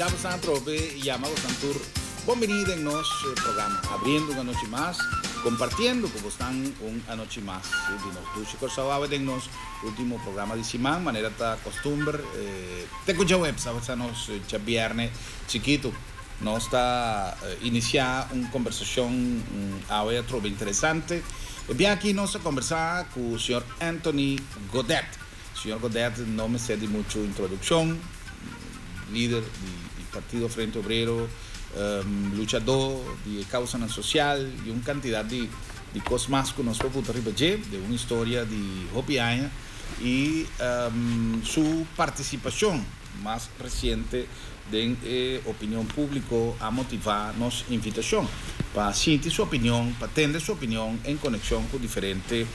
Felicitá bosan atrobe y yama bosan tur bon bini den nos programa Abriendo un Anochi Mas, compartiendo cu bosnan un anochi mas di nos dushi Corsou awe den nos ultimo programa di siman manera ta costumber te cu djaweps awe sa nos djabierne chikito nos ta inicia un conversacion awe atrobe interesante. E bia aki nos ta conversa cu señor Anthony Godett. Señor Godett no mester di mucho introduccion, lider di Partido Frente Obrero, luchador di e causanan social y un cantidad di cos mas cu nos por puta riba dje, den un historia di hopi aña y su participacion mas reciente den e opinion publico a motiva nos invitacion pa sinti su opinion, pa tende su opinion en conexion cu diferente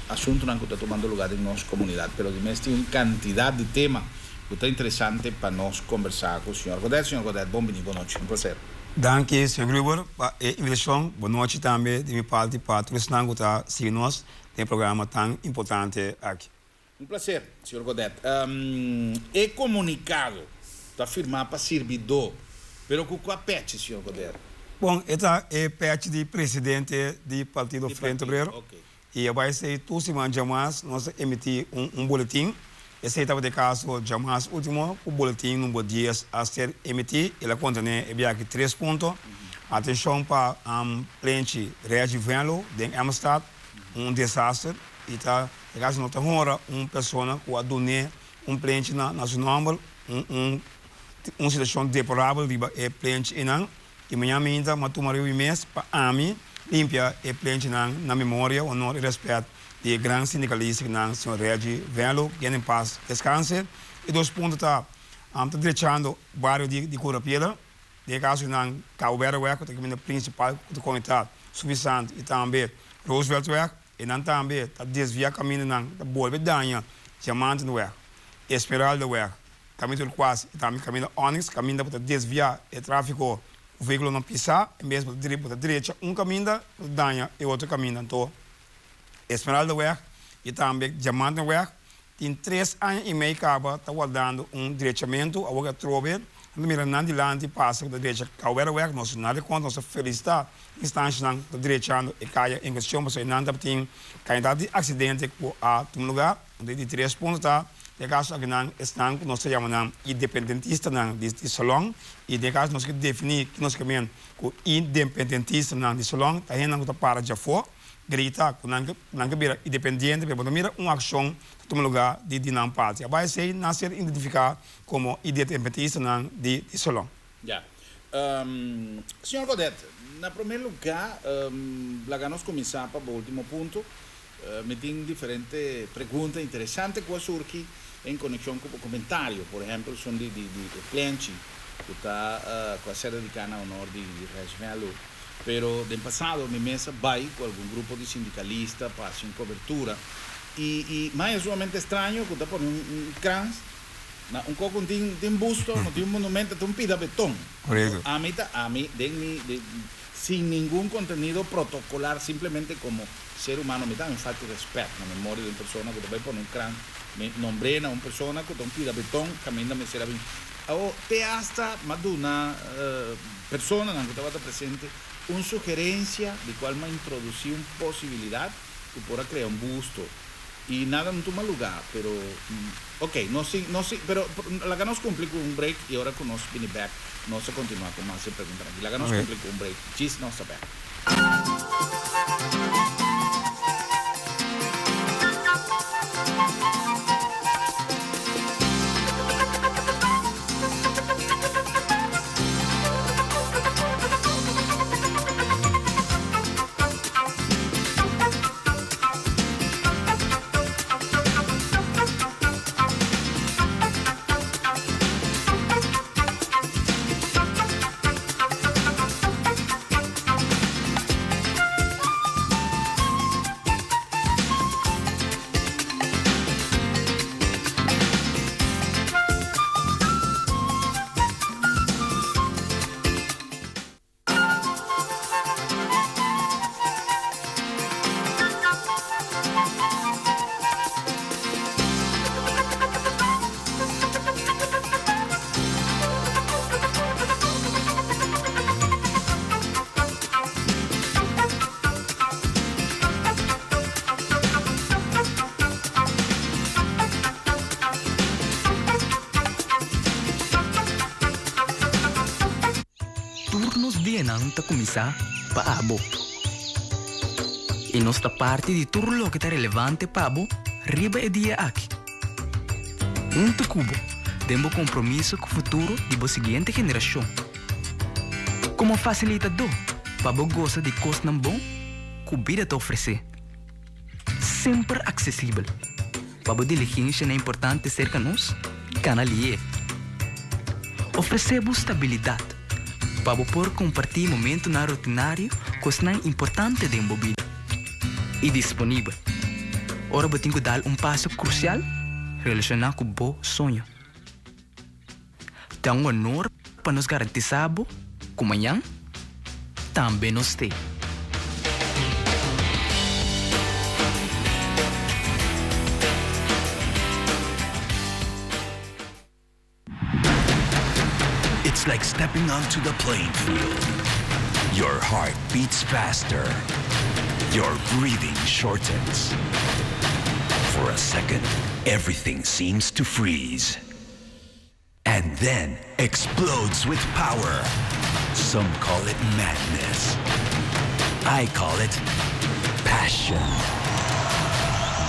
asuntonan cu ta tumando lugar den nos comunidad. Pero di mes tin un cantidad di tema cu ta interesante pa nos conversa cu señor Godett. Señor Godett, bon bini, bon nochi, un placer. Danki, señor Gruber, pa e invitacion. Bon nochi tambe di mi parti pa tur esnan cu ta sigui nos den e programa tan importante aki. Un placer, señor Godett. E comunicado ta firmá pa sirbidó, pero cu cua pechi, señor Godett? Bon, e ta e pechi di presidente di Partido Frente Obrero. Y a bai esey tur siman djamas nos ta emití un boletin. Esey tabata e caso djamas ultimo cu boletin number dies a ser emití. El a contené e biaha aki tres punto. Atencion pa plenchi Reggie Venlo den Emmerstad, un desaster y ta. E caso no ta honra un persona cu a dun'é un plenchi na na su nomber, un un un situacion deplorabel riba e plenchi einan. Y mañana minta m'a tuma riba mi mes pa ami limpia e plenchinan na memoria, honor y respet di e gran sindicalista kinan, señor Reggie Venlo, kende en paz descanse. E dos punto ta, ta drechando bario di di Cura Piedra, den e caso einan Cabo Berdeweg cu ta e caminda principal cu ta conecta Suffisant y tambe Rooseveltweg. E nan tambe ta desviá kamindanan, ta bolbe daña Diamantenweg, Esmeraldaweg, Kaminda Turkuas i tambe Kaminda Onyx, kaminda ku ta desviá e tráfiko ku vehíkulonan pisá, en bes bo ta drecha un kaminda, bo ta daña e otro kaminda. Anto Esmeraldaweg i tambe Diamantenweg Tin tres aña i mei kaba ta wardando un drechamentu, awor ku atrobe nan ta mira nan dilanti pasa ku ta drecha Kouwerweg, nos no ta konta, nos ta felisitá instanshanan ku ta drechando e kaya en kuestion pasobra einan tabatin kantidat di aksidente ku a tuma lugá. Anto di tres punto ta den e kaso akinan esnan ku nos ta yama nan independentistanan di salon i den e kaso nos ke definí ki nos ke men ku independentistanan di salon ta hendenan ku ta para djafó grita ku nan nan ke bira independiente pero bo ta mira un akshon ta tuma lugá di di nan parti. A bai esei nan ser identifiká komo independentistanan di di Solon. Ya. Señor Godett, na promé lugá laga nos kuminsá pa bo último punto. Mi tin diferente pregunta interesante ku a surgi en konekshon ku bo komentario. Por ehèmpel esun di di di e plenchi ku ta ku a ser dediká na honor di Reg Melo. Pero den pasado mi mes a bai cu algun grupo di sindicalista pa haci un cobertura y y maya sumamente straño cu ta pone un un krans na un coco tin tin busto, no tin un monumento, ta un pida beton. Correcto. Ami ta ami den mi den sin ningun contenido protocolar simplemente como ser humano mi ta un falta di respet na memoria di un persona cu ta bai pone un krans mi nombre na un persona cu ta un pida beton caminda mester a bin. Awo te hasta m'a duna Personanan ku tabata presente un sugerensia di kual m'a introdusí un posibilidat ku por a krea un busto i nada no tuma lugá, pero ok, nos tin, nos tin, pero laga nos kumpli ku un break i ora ku nos bini bèk nos ta kontinuá ku mas e preguntanan aki. Laga nos kumpli ku un break, djis nos ta bèk. dianan ta kuminsá pa abo. I nos ta parti di tur loke ta relevante pa bo riba e dia aki. Huntu ku bo den bo kompromiso ku futuro di bo siguiente generashon. Komo fasilitadó pa bo gosa di kosnan bon ku bida ta ofresé. Semper aksesibel. Pa bo diligensianan importante serka nos, kana lié. Ofresé bo stabilidat pa bo por kompartí momentunan rutinario ku esnan importante den bo bida. I disponibel ora bo tin ku dal un paso krusial relashoná ku bo soño. Ta un honor pa nos garantisá bo ku mañan tambe nos t'ei. It's like stepping onto the playing field. Your heart beats faster. Your breathing shortens. For a second, everything seems to freeze. And then explodes with power. Some call it madness. I call it passion.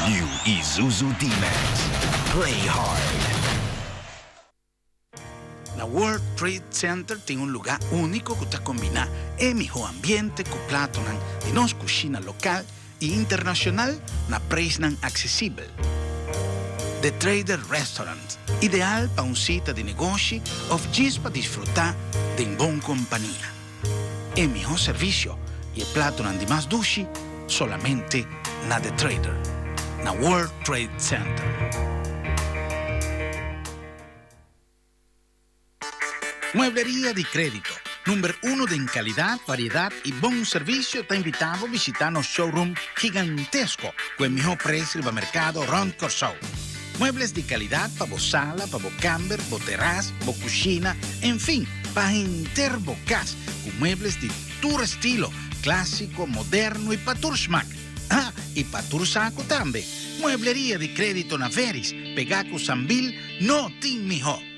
New Isuzu D-Max. Play hard. Na World Trade Center tin un lugá úniko ku ta kombiná e mihó ambiente ku platonan di nos kushina lokal i internashonal na preisnan aksesibel. The Trader Restaurant, ideal pa un sita di negoshi òf djis pa disfrutá den bon kompania. E mihó servisio i e platonan di mas dushi solamente na The Trader, na World Trade Center. Muebleria di Crédito, number uno den calidad, variedad y bon servicio ta invita bo bishita nos showroom gigantesco cu e miho prijs riba mercado rond Corsou. Muebles di calidad pa bo sala, pa bo camber, bo terras, bo cushina, en fin, pa henter bo cas cu muebles di tur estilo, clasico, moderno y pa tur smaak. Ah, y pa tur saco tambe. Muebleria di Crédito na Veris, pega cu Sambil, no tin miho.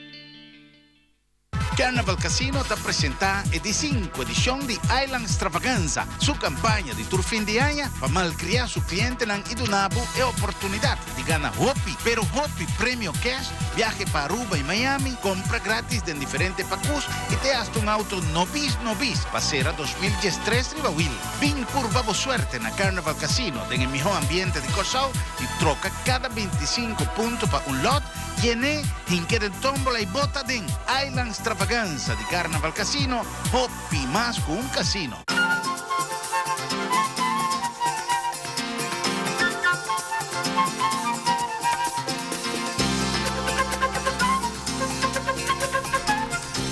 Carnival Casino ta presenta e di sinku edicion di Island Stravaganza, su campaña di tur fin di aña pa malcria su clientenan y duna bo e oportunidad di gana hopi, pero hopi premio cash, viahe pa Aruba y Miami, compra gratis den diferente pacus y te hasta un auto nobis nobis pa cera 2013 riba wiel. Bin purba bo suerte na Carnival Casino den e miho ambiente di Corsou y troca cada 25 punto pa un lot. Tiene hinke den tómbola i bota den Island Stravaganza di Carnaval Casino, hopi mas ku un casino.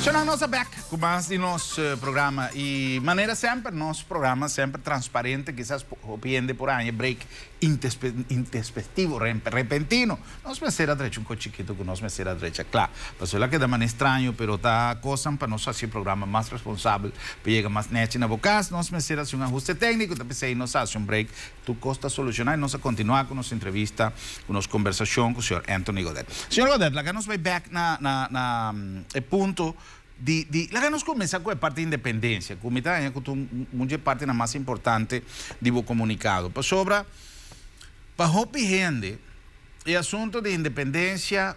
Shonnan nos a bek ku mas di nos programa i manera semper nos programa semper transparente kisas hopi hende por haña break Intespestivo, repentino. Nos mester a drecha un kos chikitu ku nos mester a drecha kla. Pasobra el a keda manera straño, pero ta kosnan pa nos hasi e programa mas responsabel, pa yega mas nechi na bo kas. Nos mester hasi un ahuste tékniko, ta p'esei nos a hasi un break. Tur kos ta solushoná i nos a kontinuá ku nos entrevista, ku nos kombersashon ku señor Anthony Godett. Señor Godett, laga nos bai bèk na na e punto Di, di, laga nos kuminsá ku e parti independensia, ku mi ta haña ku ta un, un dje partinan mas importante di bo komunikado. Pasobra, pa hopi hende, e asuntu di independensia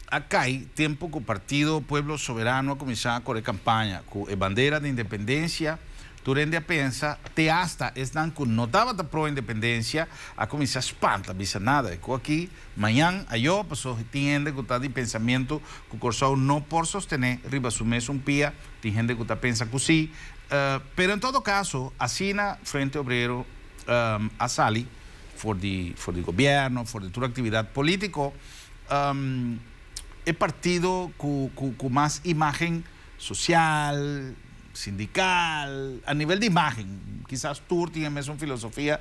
a kai tempu ku Partido Pueblo Soberano a kuminsá kore kampaña ku e bandera di independensia. Tur hende a pensa, te asta esnan ku no tabata pro independensia a kuminsá spanta, bisa nada, e ku aki Mañan ayó, paso tin hende ku ta di pensamiento ku Kòrsou no por sostené riba su mesun pia, tin hende ku ta pensa ku sí, pero en todo kaso asina Frente Obrero a sali for di for di gobièrnu, for di tur aktividat polítiko, e partido ku ku ku mas imágen sosial, sindikal, a nivel di imágen, kisas tur tin e mesun filosofia,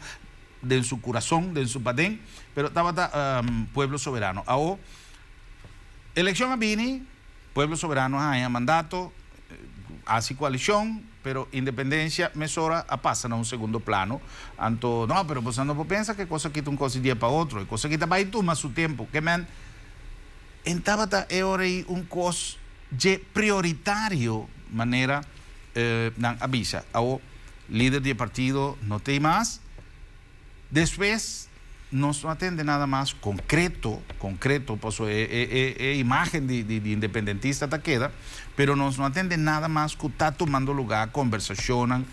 den su kurason, den su paden, pero tabata Pueblo Soberano. Awo, elekshon a bini, Pueblo Soberano a haña mandato, hasi koalishon, pero independensia mesora a pasa na un segundo plano. Anto, no, pero boso no por pensa ku e kos aki ta un kos di dia pa otro, e kos aki ta bai tuma su tempu. Ke men, en tabata e ora ei un kos dje prioritario manera. Nan a bisa. Awo lider di e partido no t'ey mas. Despues nos no a tende nada mas concreto, concreto, paso e e e imagen di di independentista ta keda, pero nos no a tende nada mas cu ta tumando lugar conversacionnan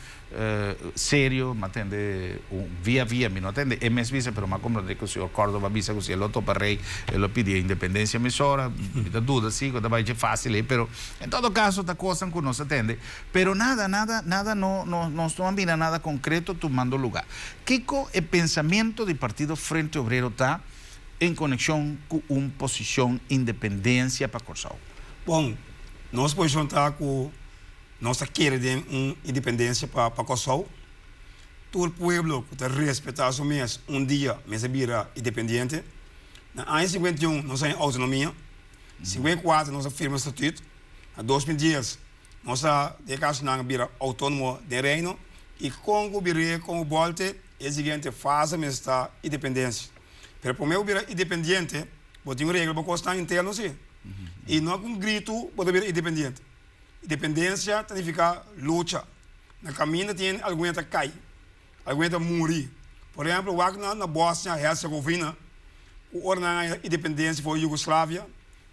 serio, mi a tende un via via, mi no a tende e mes bisa, pero mi a comprende cu señor Córdoba a bisa cu si e lo topa rey e lo pidi e independencia mesora, mi ta duda si cu ta bay dje facil ey, pero en todo caso ta cosnan cu nos a tende, pero nada, nada, nada no, no, nos no a mira nada concreto tumando lugar. Kico e pensamiento di Partido Frente Obrero ta en conexion cu un posicion independencia pa Corsou? Bon, nos posicion ta cu nos ta kere den un independencia pa Corsou. Tur pueblo cu ta respeta su mes un dia mester bira independiente. Na aña 51 nos a haña autonomia, 54 nos a firma statuut, na 2010 Nos a den casonan a bira autonomo den Reino y con cu bir'é con cu bolte e siguiente fase mester ta independencia. Pero prome cu bira independiente bo tin cu regla bo cosnan interno si. Y no cu un grito bo ta bira independiente. Independencia ta nifica lucha. Na caminda tin algun hende ta cay, algun hende ta muri. Por ehemplo wak na Bosnia Herzegovina cu ora nan a haña independencia for Yugoslavia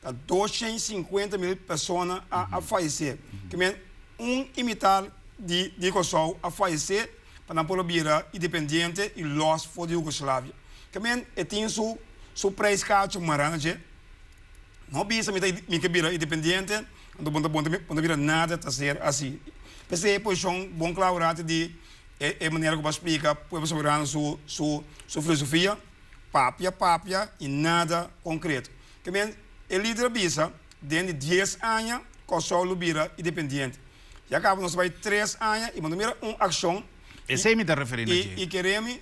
Ta 250 mil persona a fayesé. Ke men un i mitar di di Kòrsou a fayesé pa nan por a bira independiente i lòs for di Yugoslavia. Ke men e tin su su prijskaartje mará na dje. No bisa mi ta mi ke bira independiente, anto bo no ta bo no ta bira nada ta ser asi. P'esei e posishon bon kla ora di e e manera ku bo a splika Pueblo Soberano su su su filosofia, papia papia i nada konkreto. Ke men e lider a bisa, den di dies aña Kòrsou lo bira independiente. Ya kaba nos a bai tres aña i bo no mira un akshon. Esei mi ta referí na dje. I kere mi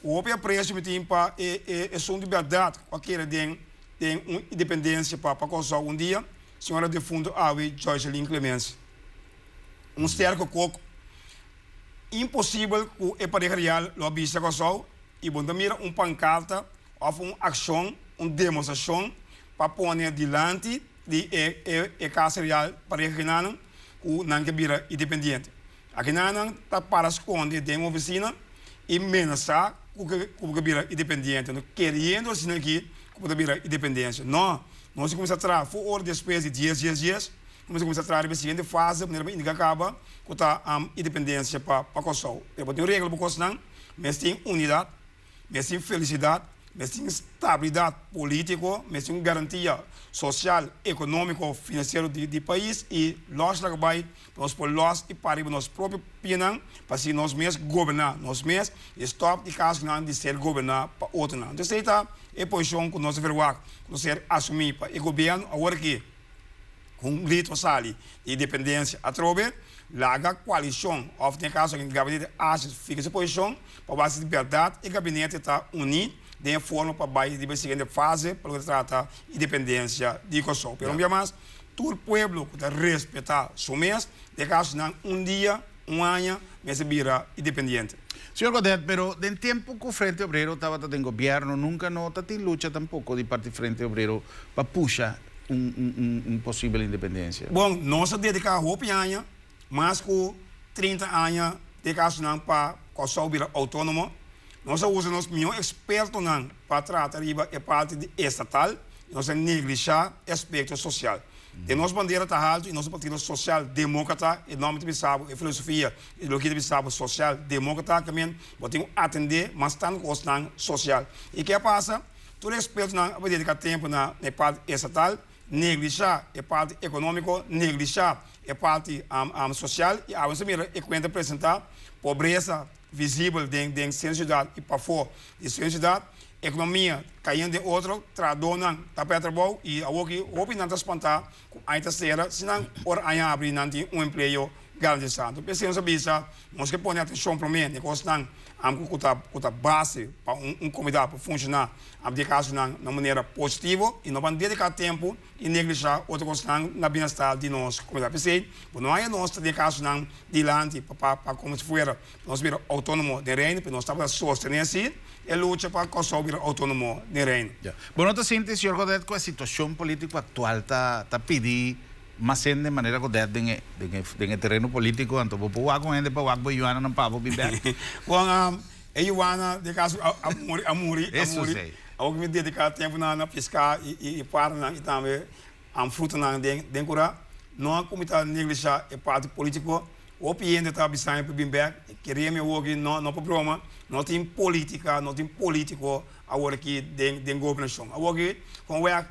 ku hopi apresio mi tin pa e e esun di bèrdat ku a kere den den un independensia pa pa Kòrsou un dia, señora defunto awe Joyceline Clemence. Un sterke koko. Imposibel ku e pareha real lo a bisa Kòrsou i bo no ta mira un pankarta òf un akshon, un demostrashon pa pone dilanti di e e Casa Real pa reginan ku nan ke bira independiente. Akinan nan ta para skonde den un ofisina i menasá ku ke ku bo ke bira independiente. No keriendo asina aki ku bo ta bira independensia. No, nos a kuminsá traha for ora despues di dies dies dies, nos a kuminsá traha riba e siguiente fase manera bo indiká kaba ku ta independensia pa pa Kòrsou. Pero bo tin un regla bo kosnan, mester tin unidat. Mester tin felisidat, mester tin stabilidat polítiko, mester tin un garantia sosial, ekonómiko, finansiero di pais i lòs laga bai pa nos por lòs i para riba nos propio pianan pa asina nos mes goberná nos mes i stòp di kasonan di ser goberná pa otronan. Entonces esei ta e posishon ku nos ta verwagt ku ta ser asumí pa e gobièrnu awor aki. Ku un grito sali di independensia atrobe, laga koalishon òf den e kaso aki gabinete Asjes fika su posishon pa wak si di bèrdat e gabinete ta uní den e forma pa bai riba e siguiente fase pa loke ta trata independensia di Kòrsou. Pero un bia mas, tur pueblo ku ta respetá su mes, den e kasonan un dia, un aña, mester bira independiente. Señor Godett, pero den tempu ku Frente Obrero tabata den gobièrnu nunka no ta tin lucha tampoko di parti Frente Obrero pa pusha un posibel independencia? Bon, nos a dedica hopi aña, mas cu 30 aña den casonan pa Corsou bira autonomo. Nos a usa nos miho expertonan pa trata riba e parti di estatal y nos a neglisha e aspecto social. Den nos bandera ta halto y nos partido social democrata, e nomber ta bisa bo, e filosofia, ideologia ta bisa bo social democrata, ke men bo tin cu atende mas tanto cosnan social. Y ke a pasa? Tur ekspertonan a por dediká tempu na e parti estatal, neglishá e parti ekonómiko, neglishá e parti sosial i awe nos ta mira e kuenta presentá pobresa visibel den den sentro siudat i pafó di sentro siudat, ekonomia kayendo den otro, trahadónan ta pèrdè trabou i awoki hopi nan ta spantá ku aña ta sera si nan ora aña habri nan tin un empleo garantisá. Enton p'esei nos a bisa nos ke pone atenshon promé den kosnan ku ta ku ta base pa un komunidat por funshoná den kasonan na un manera positivo i no ban dediká tempu i neglishá otro kosnan na bienestar di nos komunidat. P'esei bo no haña nos ta den kasonan dilanti pa pa komo si fuera nos bira outónomo den Reino pero nos tabata sostené si e lucha pa Kòrsou bira outónomo den Reino. Bo no ta sinti, señor Godett, ku e situashon polítiko aktual ta ta pidi. Mas hende manera ku det den e den e den e tereno polítiko, anto bo por wak un hende pa wak bo yuananan pa bo bin bèk. Bon, e yuana den kaso a a muri a muri a muri. Awor ku mi dediká tempu na na piská i i i parnan i tambe frutanan den den kurá, no a ku mi ta neglishá e parti polítiko. Hopi hende ta bisa mi pa bin bèk, kere mi awor ki no no por broma, no tin polítika, no tin polítiko awor aki den den gobernashon. Awor ki kon wèk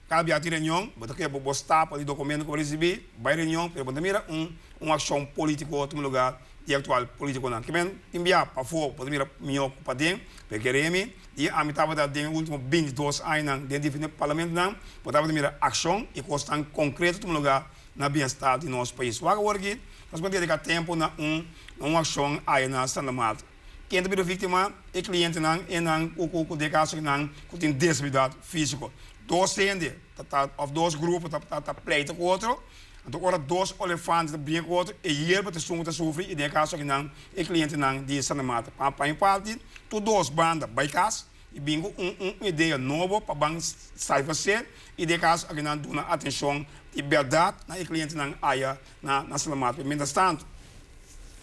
Kada bia tin reunion, bo ta kere bo stapel di documento ku bo risibi, bai reunion, pero bo no ta mira un un akshon politiko tuma lugar di e aktual politikonan. Ke men tin bia pafó bo ta mira mihó ku paden, pero kere mi di ami tabata den e ultimo 22 añanan den diferente parlamentonan, bo tabata mira akshon i kosnan konkreto tuma lugar na bienestar di nos pais. Wak awor aki nos por dediká tempu na un na un akshon aya na Santa Marta. Ken ta bira víktima? E klientenan, e nan ku ku ku den kaso nan ku tin desabilidat físiko. Dos hende ta ta òf dos grupo ta ta ta pleita ku otro, anto ora dos olefante ta bringa ku otro e yerba ta esun ku ta sufri i den e kaso akinan e klientenan di Santa Marta. Pa pa mi parti tur dos banda bai kas i bin ku un un idea nobo pa ban satisfasé i den e kaso akinan duna atenshon di bèrdat na e klientenan aya na na Santa Marta. Mientras tanto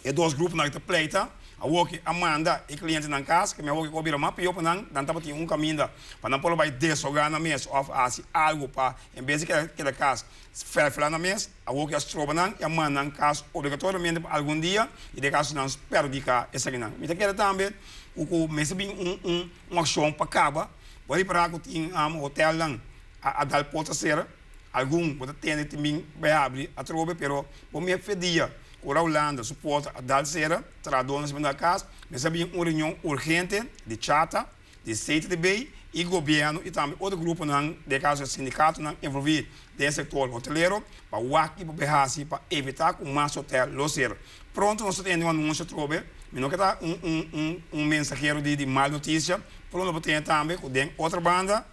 e dos gruponan ta pleita, awoki a manda e klientenan kas, ke mi awoki ku a bira mas pió pa nan, nan tabatin un kaminda pa nan por a bai deshogá nan mes òf hasi algu pa en bes di keda keda kas fèrfela nan mes, awoki a stroba nan i a manda nan kas obligatoriamente pa algun dia i den kaso nan perhudiká esakinan. Mi ta kere tambe ku ku mester bin un un un akshon pa kaba, bo a ripará ku tin hotelnan a a dal porta sera. Algun bo ta tende tin bin bai habri atrobe pero bo mia fe dia ku ora Hulanda su porta a dal sera, trahadornan si manda kas, mester a bin un reunion urgente di chata, di CTTB i gobièrnu i tambe otro gruponan, den e kaso sindikatonan envolví den e sektor hotelero pa wak i pa bai hasi pa evitá ku mas hotel lo sera. Pronto nos ta tende un anunsio atrobe, mi no ke ta un un un mensahero di mal notisia, pronto bo tende tambe ku den otro banda,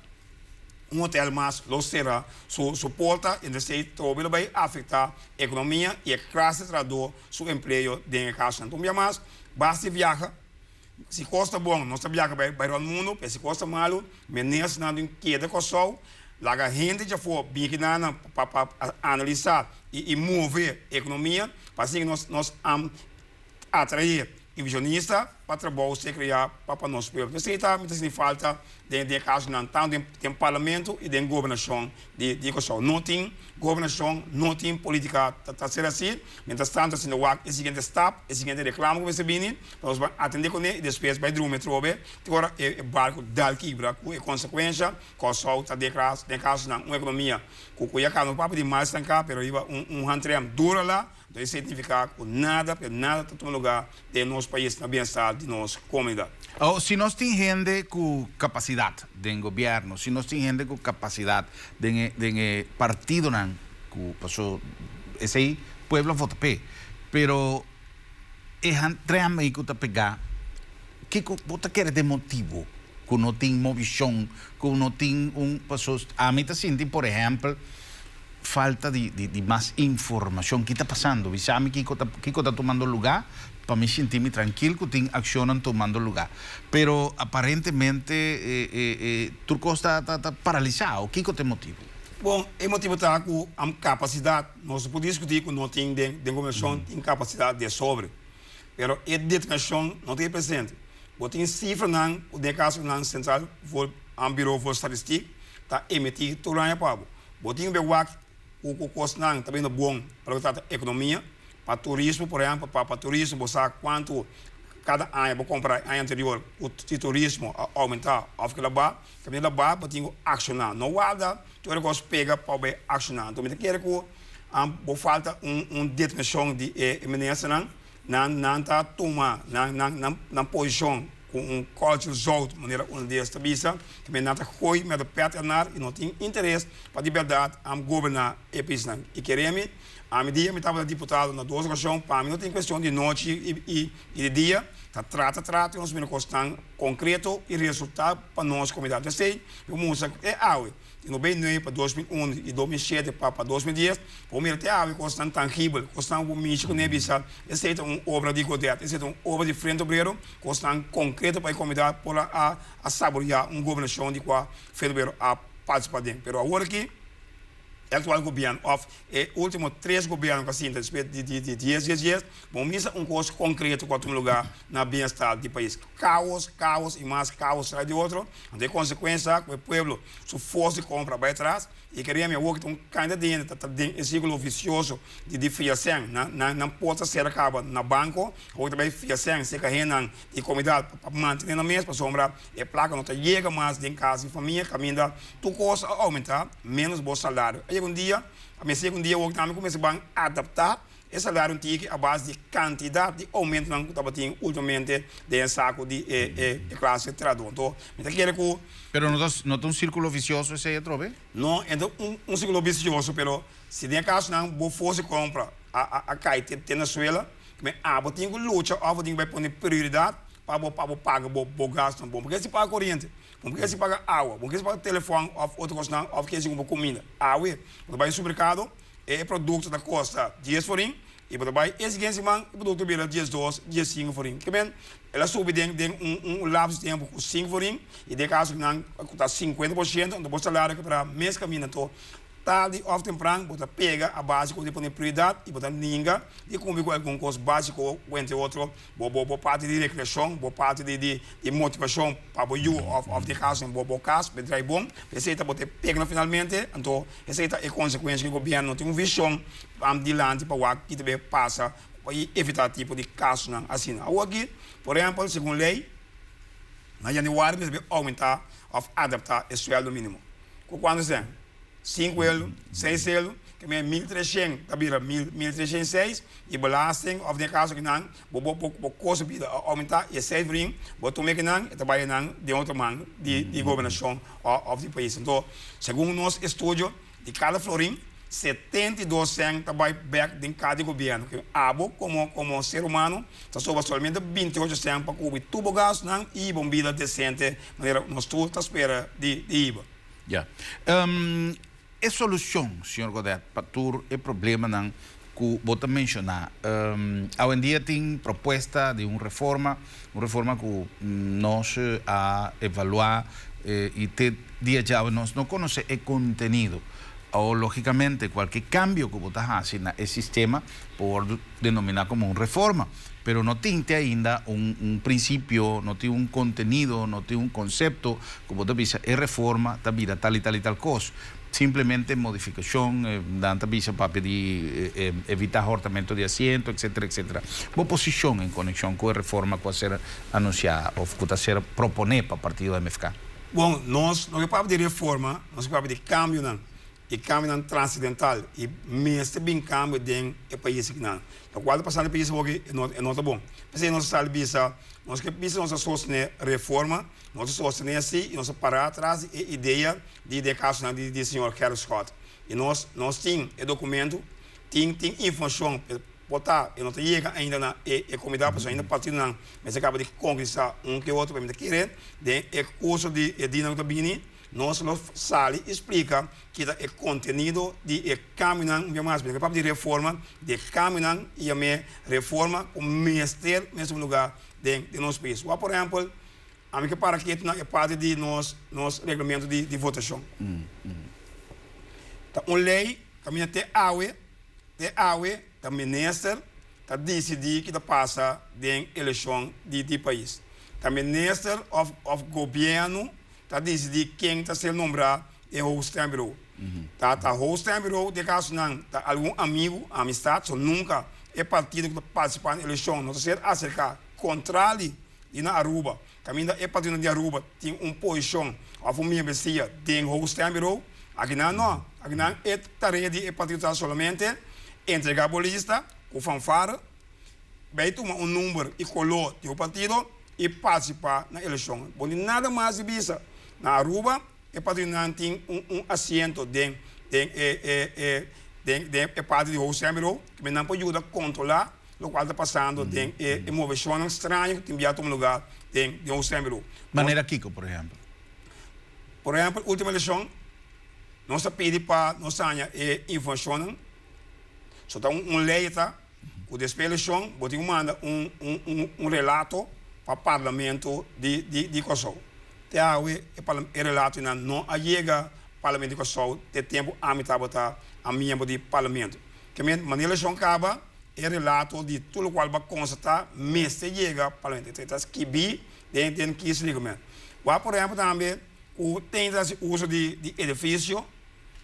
Un hotel mas lo sera su su porta y esey trobe lo bay afecta economia y e clase trahador su empleo den e casonan. Un bia mas, basta di viaha, si cos ta bon nos ta viaha bay bay rond mundo, pero si cos ta malo menersnan tin keda Corsou, laga hende djafor bin aki nan pa pa analisa y move economia pa asina nos nos atrae inversionista pa trabou ser crea pa pa nos pueblo. Esey ta mi ta sinti falta den den e casonan tanto den den parlamento y den gobernacion di di Curaçao. No tin gobernacion, no tin politica ta ta ser asi. Mientras tanto asina wak e siguiente stap, e siguiente reclamo cu mester bini pa nos ban atende cune y despues bay drumi atrobe te ora e e barco dal kibra cu e consecuencia Curaçao ta den den casonan un economia cu cu ya caba no papia di mal stanca pero riba un un handrem duro la. Anto esei signifiká ku nada, pero nada ta tuma lugá den nos pais na bienestar di nos komunidat. O si nos tin hende ku kapasidat den gobièrnu, si nos tin hende ku kapasidat den e den e partidonan ku paso esei pueblo a vota p'e, pero e han trèm ei ku ta pegá, kiko bo ta kere den motibu ku no tin movishon, ku no tin un paso ami ta sinti por ehèmpel, Falta di di mas informacion. Ki ta pasando? Bisa mi kico ta kico ta tumando luga pa mi sinti mi trankil cu tin accionnan tumando luga. Pero aparentemente e e e tur cos ta ta ta paralisa o kico ta e motibo? Bon, e motibo ta cu am capacidad, nos no por discuti cu no tin den den gobernacion tin capacidad de sobre, pero e determinacion no ta e presente. Bo tin cifranan cu den e casonan Central voor am Bureau voor Statistiek ta emiti tur aña pa bo. Bo tin be wak ku ku kosnan ta bini bon pa loke ta trata ekonomia, pa turismo por ehèmpel, pa pa turismo bo sa kuantu kada aña bo kompara e aña anterior ku si turismo a oumentá òf kila ba, kaminda la ba bo tin ku akshoná, no warda tur e kos pega pa bo akshoná. Anto mi ta kere ku bo falta un un determinashon di e ministernan. Nan nan ta tuma nan nan nan nan posishon ku un culture zout, manera un di es ta bisa, ku men nan ta gooi met de pet ernaar i no tin interes pa di bèrdat am goberná e paisnan. I kere mi, ami dia mi tabata diputado na dos okashon, pa mi no tin kuestion di nochi i i di dia, ta trata trata nos mira kosnan konkreto i resultá pa nos komunidat. P'esei mi por mustra ku e awe. Di 99 pa 2001 i 2007 pa pa 2010, bo mira te awe kosnan tangibel, kosnan ku bo mishi kuné bisa esei ta un obra di Godett, esei ta un obra di Frente Obrero, kosnan konkreto pa e komunidat por a a saboreá un gobernashon di kua Frente Obrero a partisipá den. Pero awor aki. E aktual gobièrnu òf e último tres gobièrnu ku a sinta despues di di dies dies dies, bo misa un kos konkreto ku a tuma lugá na bienestar di pais. Kaos, kaos i mas kaos tras di otro. Anto e konsekuensia ku e pueblo su forsa di kompra bai atras i kere mi awor ku ta un kanta di hende ta den e sirkulo visioso di di fia sèn. Nan nan nan por ta sera kaba na banko, awor ta bai fia sèn serka hendenan di komunidat pa mantené nan mes pasobra e plaka no ta yega mas den kas di famia kaminda Tur kos a oumentá, ménos bo salario. A yega un dia, a mester yega un dia wou tambe ku mester ban adaptá e salario un tiki a base di kantidat di oumentonan ku tabatin últimamente den e saku di e e klase trahadó. Anto, mi ta kere ku. Pero no ta no ta un sírkulo visioso esei atrobe? No, e ta un un sírkulo visioso, pero si den e kasonan bo forsa di kompra a a a kai te te na suela, abo tin ku lucha òf bo tin ku bai pone prioridat pa bo pa bo paga bo bo gastunan bon. Porque si paga koriente, Bo ke si paga awa, bo ke si paga telefòn òf otro kosnan òf ke si kumpra kuminda. Awe, bo ta bai supermerkado, e produkto ta kosta dies forin i bo ta bai e siguiente siman e produkto bira diesdos, diesinku forin. Ke men, el a subi den den un un lapso di tempu ku sinku forin i den kaso nan ku ta 50%, anto bo salario ke para mes kaminda. Anto Tardi òf tempran bo ta pega a base ku bo ta pone prioridat i bo ta ninga di kumpli ku algun kos básiko ku entre otro bo bo bo parti di rekreashon, bo parti di di di motivashon pa bo yu òf òf den kaso bo bo kas bo drai bon. Esei ta bo ta pega na finalmente anto esei ta e konsekuensia ku gobièrnu no tin un vishon dilanti pa wak ki ta bay pasa i evitá tipo di kasonan asina. Awor aki por ehèmpel segun lei na yanüari mester bay oumentá òf adaptá e suèldo mínimo. Ku kuantu sèn? Sinku elu, seis elu, ke men 1300 ta bira mil, 1306, i belasting, òf den e kaso kinan, bo bo bo kosto bida a oumentá, i e seis brin, bo tuma e kinan, e ta bai nan den otro man di di gobernashon òf di pais. Anto, segun nos estudio, di kada florin, 72 sèn ta bai bèk den kas di gobièrnu. Ke abo komo komo ser humano ta sobra solamente 28 sèn pa kubri tur bo gastunan i hiba un bida desente manera nos tur ta spera di di hiba. Ya. E solucion, señor Godett, pa tur e problemanan cu bo ta menciona. Awendia tin propuesta di un reforma, un reforma cu nos a evalua y te dia djawe nos no conoce e contenido. Awor, logicamente, cualke cambio cu bo ta haci na e sistema por wordo denomina como un reforma, pero no tin te ainda un un principio, no tin un contenido, no tin un concepto cu bo ta bisa e reforma ta bira tal y tal y tal cos. Simplemente modificacion, nan ta bisa papia di evita hortamento di asiento, etcetera, etcetera. Bo posicion en conexion cu e reforma cu a ser anuncia of cu ta ser propone pa partido MFK? Bon, nos no ke papia di reforma, nos ke papia di cambionan. E kambionan transidental i mester bin kambio den e pais akinan. Lokual ta pasando den e pais awoki e no e no ta bon. P'esei nos a sali bisa, nos ke bisa nos a sostené reforma, nos a sostené si i nos a pará atras di e idea di den e kasonan di di señor Gerrit Schotte. I nos nos tin e dokumentu, tin tin informashon por ta e no ta yega ainda na e e komunidat pasobra ainda partidonan mester kaba di konkretisá un ke otro, pero mi ta kere den e kurso di e dianan ku ta bini, Nos lo sali i splika ki ta e kontenido di e kambionan, un bia mas, mi ta papia di reforma, di e kambionan i yam'é reforma ku mester mester un lugá den den nos pais. Wak por ehèmpel, ami ke para ketu na e parti di nos nos reglamento di di votashon. Ta un lei kaminda te awe, te awe ta minister ta disidí ki ta pasa den elekshon di di pais. Ta minister òf òf gobièrnu ta disidí ken ta ser nombrá den hoofdstembureau. Ta ta hoofdstembureau den kasonan ta algun amigu, amistad, so nunka e partido ku ta partisipá na elekshon no ta ser aserká. Kontrali di na Aruba, kaminda e partidonan di Aruba tin un posishon òf un miembresia den hoofdstembureau, akinan no. Akinan e tarea di e partido ta solamente entregá bo lista ku fanfare, bai tuma un number i koló di bo partido, i partisipá na elekshon. Bo tin nada mas di bisa. Na Aruba e partidonan tin un un asiento den den e e e den den e parti di hoofdstembureau ku nan por yuda kontrolá lokual ta pasando den e e moveshonnan straño ku tin bia tuma lugá den den hoofdstembureau. Manera kiko por ehèmpel? Por ehèmpel último elekshon nos a pidi pa nos haña e informashonnan so ta un un lei ta. Ku despues elekshon bo tin ku manda un un un relato pa parlamento di di di Kòrsou. Te awe e e relatonan no a yega Parlamento di Kòrsou te tempu ami tabata a miembro di Parlamento. Ke men manera elekshon kaba e relato di tur lokual bo a konstatá mester yega Parlamento. E ta skibí den den kiesreglement. Wak por ehèmpel tambe ku tin ta hasi uso di di edifisio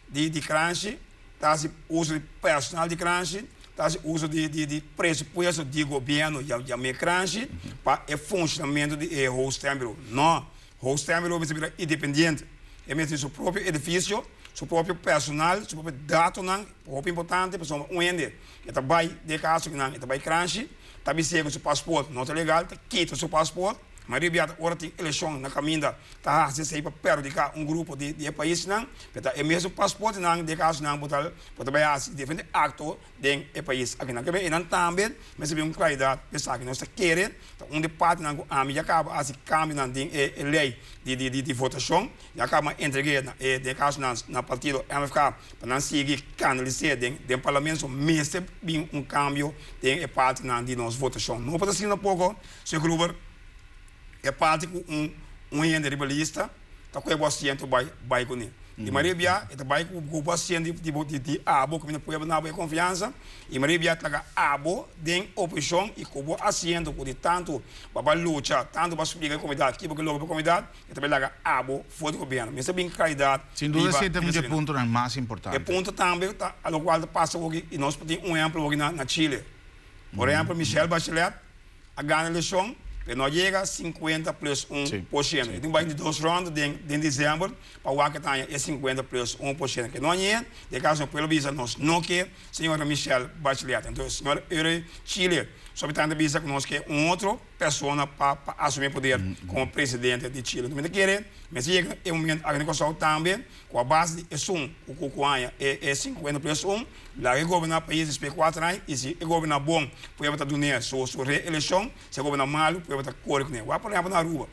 di di kranshi, ta hasi uso di personal di kranshi, ta hasi uso di di di presupuesto di gobièrnu yam'é kranshi pa e funshonamentu di e hoofdstembureau. No, hoofdstembureau mester bira independiente. E mester tin su propio edifisio, su propio personal, su propio datonan, hopi importante pasobra un hende e ta bai den e kaso kinan e ta bai kranshi ta bis'é ku su paspoort no ta legal, ta kita su paspoort. Mayoria bia ta ora tin elekshon na kaminda ta hasi esei pa perhudiká un grupo di e paisnan, pero ta e mesun pasportenan den e kasonan bo ta bo ta bai hasi diferente akto den e pais akinan. Kebe einan tambe mester bin un klaridat pa esaki. Nos ta kere ta un di e partinan ku ami ya kaba hasi kambionan den e lei di di di votashon, ya kaba a entreg'é na e den e kasonan na partido MFK pa nan sigui kanalis'é den den parlamento. So mester bin un kambio den e partinan di nos votashon. No por ta asina poko. Señor Gruber, e parti ku un un hende riba lista ta kohe bo asiento bai bai kuné. I maria bia e ta bai ku ku bo asiento di bo di di abo ku mi ta pueblo na bo e konfiansa i maria bia ta laga abo den oposishon i ku bo asiento ku di tantu bo a bai lucha tantu bo a splika e komunidat kibo ke logra pa e komunidat e ta bai laga abo for di gobièrnu. Mester bin klaridat Sin duda riba esei ta un riba di e esaki. puntonan mas E importante. punto tambe ta lokual ta pasa awoki i nos por tin un ehèmpel awoki na na Chile. Por ehèmpel Michelle Bachelet a gana elekshon, pero no a yega sinkuenta plus un por shento. E tin bai di dos ronda den den desèmber pa wak e ta haña e sinkuenta plus un por shento. Ke no hañ'é, den e kaso e pueblo bisa nos no ke señora Michelle Bachelet. Entonces señor Ure Chile su habitante a bisa ku nos ke un otro persona pa pa asumí poder komo presidente di Chile. Entonces mi ta kere mester yega e momento aki na Kòrsou tambe ku a base di esun ku ku haña e e sinkuenta plus un, Laga e goberná pais despues kuater aña i si e goberná bon pueblo ta dun'é su su reelekshon, si e goberná malu pueblo ta kore kuné. Wak por ehèmpel na Aruba.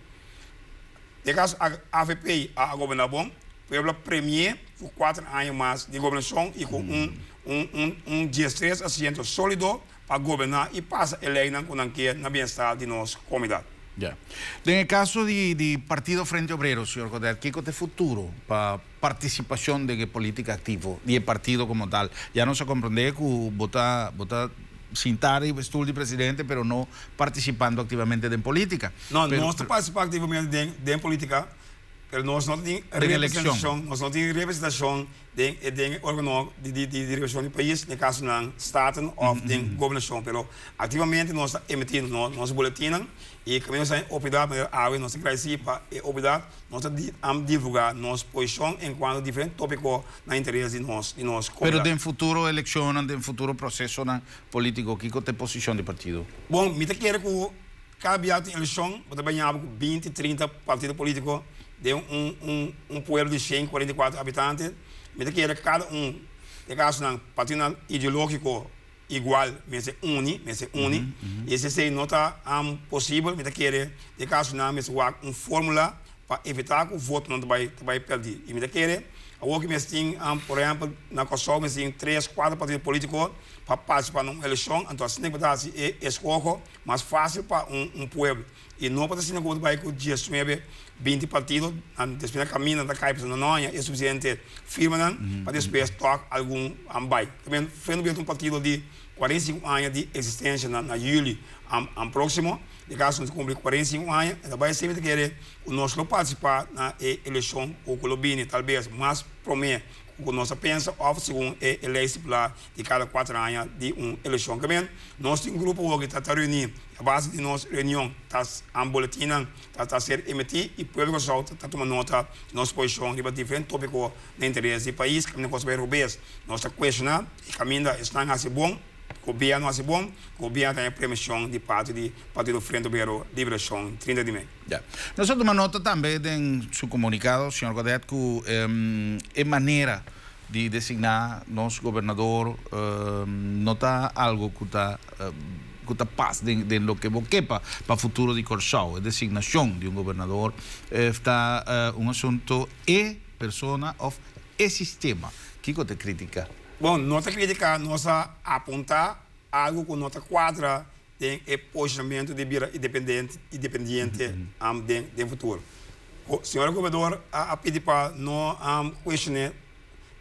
Den kaso avp a goberná bon, pueblo a premi'é ku kuater aña mas di gobernashon i ku un un un un diestres asiento sólido pa goberná i pasa e leinan ku nan ke na bienestar di nos komunidat. Ya. Den e kaso di di Partido Frente Obrero, señor Godett, kiko ta e futuro pa partisipashon den e politika aktivo di e partido komo tal? Ya nos a komprondé ku bo ta bo ta sintá riba e stul di presidente pero no partisipando aktivamente den politika. No, Pero nos ta partisipá aktivamente den den politika, pero nos no tin Den elekshon. representashon, nos no tin representashon den e den e organo di di di direkshon di pais, den kasonan Staten òf den gobernashon, pero aktivamente nos ta emití nos nos boletinnan i kaminda nos ta den oportunidat manera awe nos ta gradisí pa e oportunidat nos ta di divulgá nos posishon enkuanto diferente topiko na interes di nos di nos Pero komunidat. den futuro elekshonnan, den futuro prosesonan polítiko kiko ta e posishon di partido? Bon, mi ta kere ku Kada bia tin elekshon bo ta baña bo ku binti, trinta partido politiko den un un un pueblo di shen kuarenta i kuater habitante. Mi ta kere kada un den kasonan partidonan ideologiko igual mester uni, mester uni. I si esei no ta posibel mi ta kere den kasonan mester wak un formula pa evitá ku votonan ta bai ta bai pèrdí. I mi ta kere awor ku mester tin por ehèmpel na Kòrsou mester tin tres, kuater partido politiko pa partisipá na un elekshon anto asina ku bo ta hasi e eskoho Mas fácil pa un un pueblo. I no pa ta asina ku bo ta bai ku diesnuebe, binti partido, nan despues na kaminda nan ta kai pasobra nan no haña e sufisiente firmanan pa despues tòg algun an bai. Tamen Frente Obrero ta un partido di 45 aña di eksistensia na na yüli an próksimo. Den kaso nos ta kumpli 45 aña, e ta bai semper ta kere ku nos lo partisipá na e elekshon ku ku lo bini talbes mas promé ku nos a pensa òf segun e e lei stipulá di kada kuater aña di un elekshon. Tamen Nos tin grupo wou ki ta ta reuní i a base di nos reunion ta an boletinnan ta ta ser emití i pueblo Kòrsou ta tuma nota di nos posishon riba diferente tópiko na interes di pais. Kaminda kos bai robes nos ta kuestioná i kaminda esnan hasi bon, gobièrnu hasi bon, gobièrnu ta haña premishon di parti di Partido Frente Obrero Liberashon 30 di mei. Ya. Nos a tuma nota tambe den su komunikado, señor Godett, ku e manera di designá nos gobernador no ta algo ku ta ku ta pas den den loke bo ke pa pa futuro di Kòrsou. E designashon di un gobernador ta un asunto e persona òf e sistema. Kiko ta kritiká? Bon, no ta kritiká, nos a apuntá algo ku no ta kuadra den e posicionamento di bira independiente den futuro. Señor Gobernador a pidi pa no cuestione,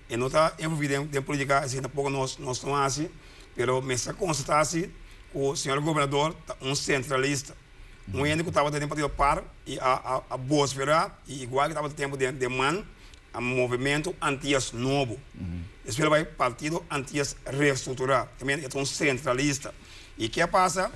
e no ta envolvi den politica, esey tampoco nos no haci, pero mester constata si cu señor Gobernador ta un centralista, un hende cu tabata den partido par y a vocifera y igual cu tabata tempo den man a Movimento Antillas Nobo, despues a bay Partido Antillas Reestructura, e ta un centralista y ke a pasa?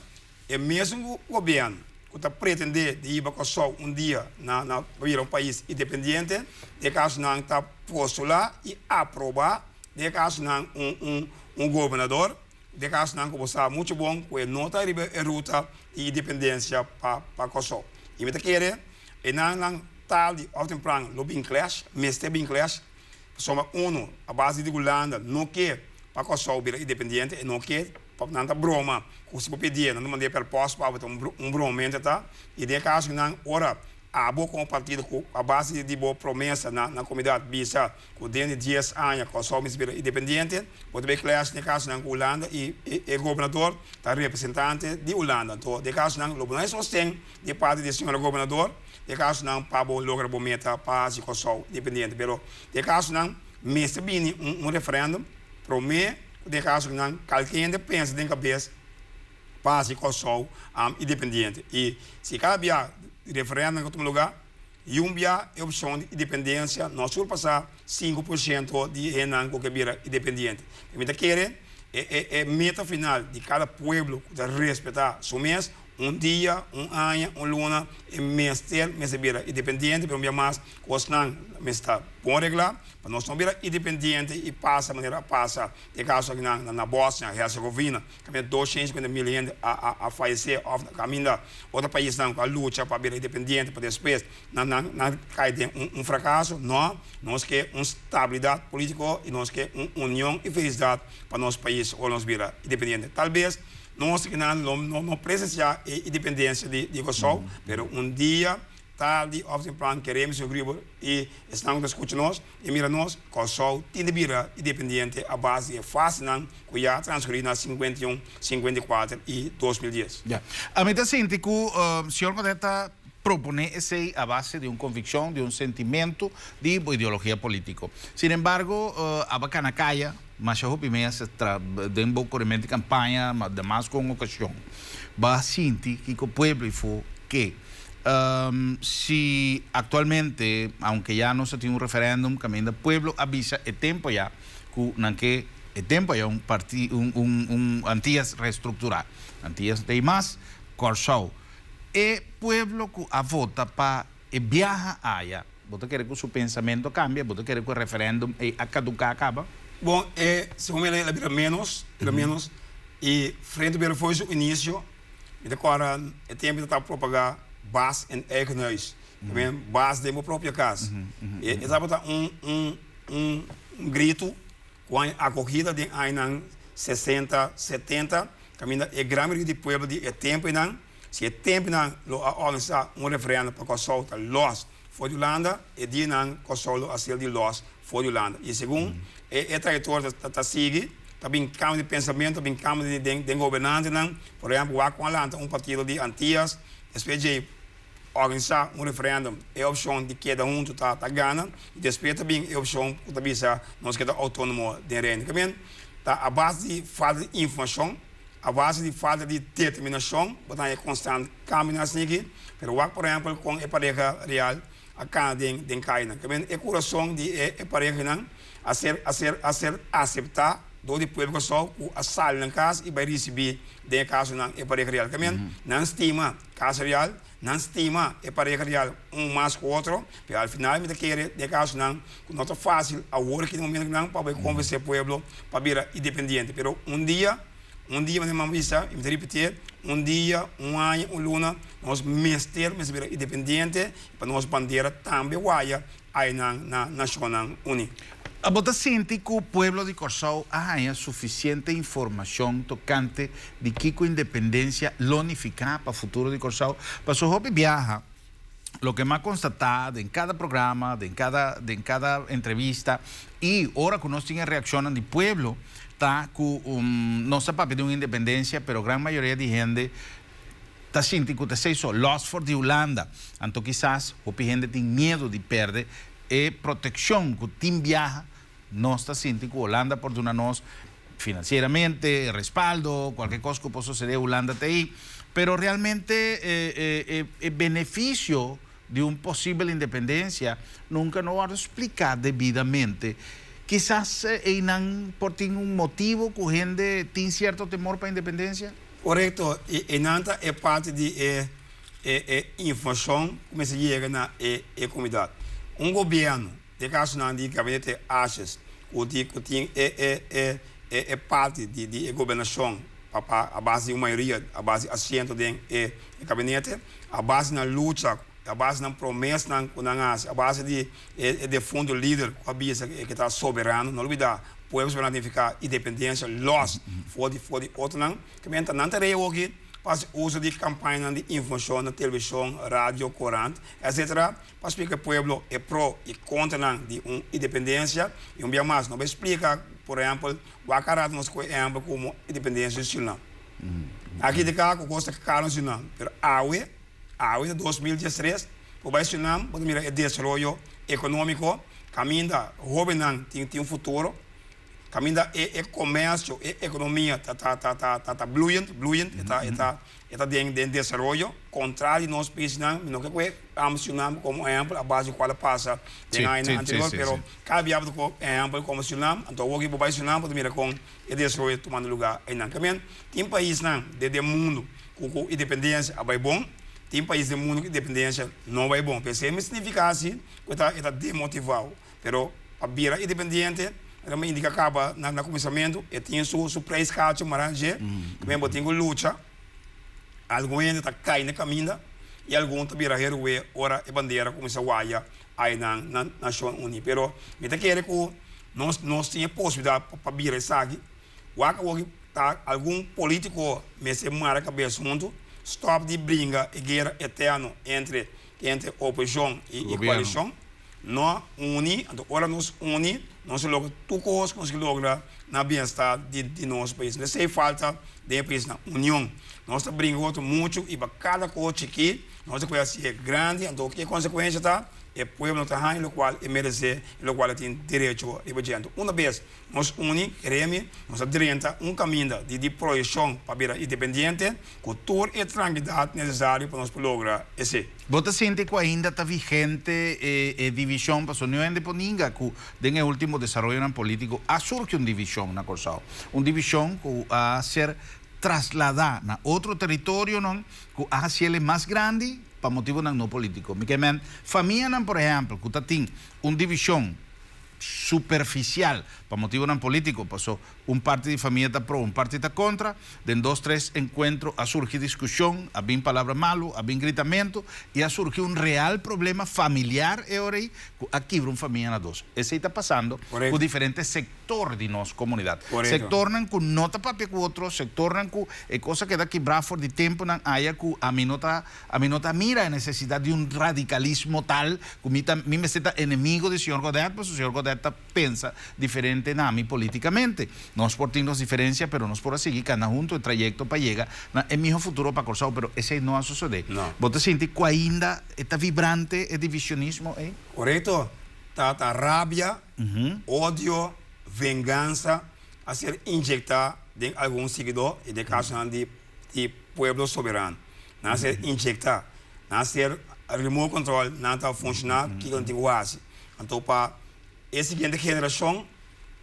E mesun gobierno cu ta pretende di hiba Corsou un dia na na bira un pais independiente, den e casonan ta postula y aproba den e casonan un un un gobernador, den e casonan cu bo sa mucho bon cu e no ta riba e ruta di independencia pa pa Corsou. Y mi ta kere e nan nan tardi of tempran lo bin clash, mester bin clash, pasobra uno a base di Hulanda no ke pa Corsou bira independiente, e no ke. Pa nan ta broma ku si bo pidié nan ta mand'é per pòst pa bo ta un bromamente ta i den e kaso nan ora abo komo partido ku a base di bo promesa na na komunidat bisa ku den di dies aña Kòrsou mester bira independiente bo ta bai clash den e kasonan ku Hulanda i e gobernador ta representante di Hulanda anto den e kasonan lo bo no hay sosten di parti di e señor gobernador den e kasonan pa bo logra bo meta pa hasi Kòrsou independiente pero den e kasonan mester bini un referendum promé. Den kaso ku nan kalke hende pensa den kabes pa hasi Kòrsou independiente. I si kada bia referèndum a tuma lugá, yun bia e opshon di independensia no a surpasá 5% di hendenan ku ke bira independiente. Mi ta kere e meta final di kada pueblo ku ta respetá su mes, un dia, un aña, un luna, e mester mester bira independiente, pero un bia mas kosnan mester ta bon reglá. Pa nos no bira independiente i pasa manera a pasa den kaso aki na na Bosnia, Herzegovina, kaminda 250.000 hende a a a fayesé òf kaminda otro paisnan ku a lucha pa bira independiente pa despues nan nan nan kai den un un frakaso. No, nos ke un stabilidat polítiko i nos ke un union i felisidat pa nos pais ora nos bira independiente. Tal bes nos kinan lo no no presensiá e independensia di di Kòrsou, pero un dia Tardi òf tempran keremos e grupo i esnan ku ta skucha nos i mira nos, Kòrsou tin di bira independiente a base di e fasenan ku ya a transkurí na 51, 54 i 2010. Ya. Ami ta sinti ku señor Godett ta proponé esei a base di un konvikshon, di un sentimentu di bo ideologia polítiko. Sin embargo, aba kana kaya masha hopi mes tra den bo korementu di kampaña, mas ku un okashon, bo a sinti kiko pueblo ifo ke. Si actualmente, aunke ya nos a tin un referendum caminda pueblo a bisa e tempo ya cu nan ke e tempo ya un parti un un un Antillas reestructura, Antillas ta mas Corsou. E pueblo cu a vota pa e biaha aya, bo ta kere cu su pensamento a cambia? Bo ta kere cu e referendum ey a caduca caba? Bon, e segun mi el a bira menos, bira menos y Frente Obrero foi su inicio. Mi ta kòrda e tempu mi ta propagá bas in eigen huis. También bas den bo propio kas. E tabata un un un gritu ku a akogida den añanan sesenta, setenta, kaminda e gran mayoria di pueblo di e tempunan, si e tempunan lo a organisá un referèndum pa Kòrsou ta lòs for di Hulanda, e dianan Kòrsou lo a ser di lòs for di Hulanda. I segun e trayektoria ta sigui, ta bin kambio di pensamentu, ta bin kambio den gobernantenan. Por ehèmpel, wak kon a lanta un partido di Antias, despues dje organisá un referèndum, e opshon di keda huntu ta gana, i despues ta bin e opshon ku ta bisa nos keda outónomo den Reino. Ke ta a base di falta di informashon, a base di falta di determinashon, bo ta haña konstant kambionan asin'aki. Pero wak por ehèmpel kon e pareha real a kana den den kayanan. Ke men e kurason di e e parehanan a ser a ser a ser aseptá dor di pueblo Kòrsou ku a sali nan kas i bai risibí den e kasonan e pareha real. Ke men nan stima kas real, nan stima e pareha real un mas ku otro, pero al final mi ta kere den e kasonan ku no ta fásil awor aki den momento nan pa bai konvensé pueblo pa bira independiente. Pero un dia. Un dia, manera mama bisa, i mi ta ripitié, un dia, un aña, un luna, nos mester mester bira independiente pa nos bandera tambe waya ainan na Nashonnan Uní. Abo ta sinti ku pueblo di Kòrsou a haña sufisiente informashon tokante di kiko independensia lo nifiká pa futuro di Kòrsou? Pasobra hopi biaha loke mi a konstatá den kada programa, den kada den kada entrevista i ora ku nos tin e reakshonnan di pueblo ta ku nos ta papia di un independensia pero gran mayoria di hende. ta sinti ku ta esei so, lòs for di Hulanda. Anto kisas hopi hende tin miedu di pèrdè e protekshon ku tin biaha nos ta sinti ku Hulanda por duna nos finansieramente, respaldo, kualke kos ku por sosodé Hulanda ta ei. Pero realmente e benefisio di un posibel independensia nunka no wòrdu spliká debidamente. Kisas einan por tin un motibu ku hende tin sierto temor pa independensia? Korekto, i einan ta e parti di e e informashon ku mester yega na e e komunidat. Un gobièrnu, den kasonan di gabinete Asjes, ku di ku tin e e e e e parti di di e gobernashon pa pa a base di un mayoria, a base di asiento den e e gabinete, a base di nan lucha, a base di nan promesnan ku nan hasi, a base di e e defunto lider ku a bisa ku e ke ta soberano, no lubida, pueblo soberano ta nifiká independensia lòs for di for di otronan, ke men ta nan tarea awoki pa hasi uso di kampañanan di informashon na televishon, radio, korant, etsetera, pa splika e pueblo e pro i kontranan di un independensia, i un bia mas no bai splika, por ehèmpel, wak a rato nos kohe ehèmpel komo independensia di Surinam. Aki di ka ku kos ta karo na Surinam, pero awe, awe na 2013, bo bai Surinam bo ta mira e desaroyo ekonómiko kaminda hóbennan tin tin un futuro, kaminda e e komersio, e ekonomia ta ta ta ta ta ta bloeiend, bloeiend, e ta e ta e ta den den desaroyo, kontra di nos paisnan, mi no ke kohe Surinam komo ehèmpel a base di kual a pasa den añanan anterior, pero kada bia bo ta kohe ehèmpel komo Surinam, anto awor ki bo bai Surinam bo ta mira kon e desaroyo ta tumando lugá einan. También tin paisnan den den mundu ku ku independensia a bai bon, tin pais den mundu ku independensia no bai bon. P'esei mi signifiká si ku e ta e ta demotivá. Pero pa bira independiente, manera mi indica caba na na cuminsamentu, e tin su su prijs cacho mara dje, men bo tin cu lucha, algun hende ta cay na caminda y algun ta bira heroe ora e bandera cuminsa waya aynan na Nacion Uni. Pero mi ta kere cu nos nos tin e posibilidad pa bira esaki. Wak awor ta algun politico mester mara cabes hunto, stop di bringa e guera eterno entre entre oposicion y coalicion. No uni, anto ora nos uni, nos a logra tur kos ku nos ke logra na bienestar di di nos pais. No esei falta den e paisnan, union. Nos ta bringa ku otro muchu i pa kada kos chikí nos ta kue hasié grandi, anto ke konsekuensia ta? E pueblo no ta haña lokual e meresé i lokual e tin derecho riba dje. Anto una bes nos uni, keremi, nos ta drenta un kaminda di di proyekshon pa bira independiente ku tur e trankidat nesesario pa nos por logra esei. Bo ta sinti ku ainda ta vigente e divishon? Pasobra niun hende por ninga ku den e último desaroyonan polítiko a surgi un divishon na Kòrsou. Un divishon ku a ser trasladá na otro teritorionan ku a hasiel e mas grandi pa motibonan no polítiko. Mi ke men famianan por ehèmpel ku ta tin un divishon superfisial pa motibonan polítiko, paso Un parti di famia ta pro, un parti ta kontra. Den dos tres enkuentro a surgi diskushon, a bin palabra malu, a bin gritamentu i a surgi un real problema familiar e ora ei ku a kibra un famia na dos. Esei ta pasando ku diferente sektor di nos komunidat. Sektornan ku no ta papia ku otro, sektornan ku e kos a keda kibrá for di tempunan aya ku ami no ta ami no ta mira e nesesidat di un radikalismo tal ku mi ta mi mester ta enemigo di señor Godett pasobra señor Godett ta pensa diferente na mi politicamente. Nos por tin nos diferencia, pero nos por a sigui cana hunto e trayecto pa yega na e miho futuro pa Corsou, pero esey no a sosode. No. Bo ta sinti cu ainda e ta vibrante e divisionismo ey? Corecto. Ta ta rabia, odio, vengansa a ser inyecta den algun siguidor y den casonan di di pueblo soberano. Nan a ser inyecta, nan a ser remote control, nan ta funciona kico nan tin cu haci. Anto pa E siguiente generashon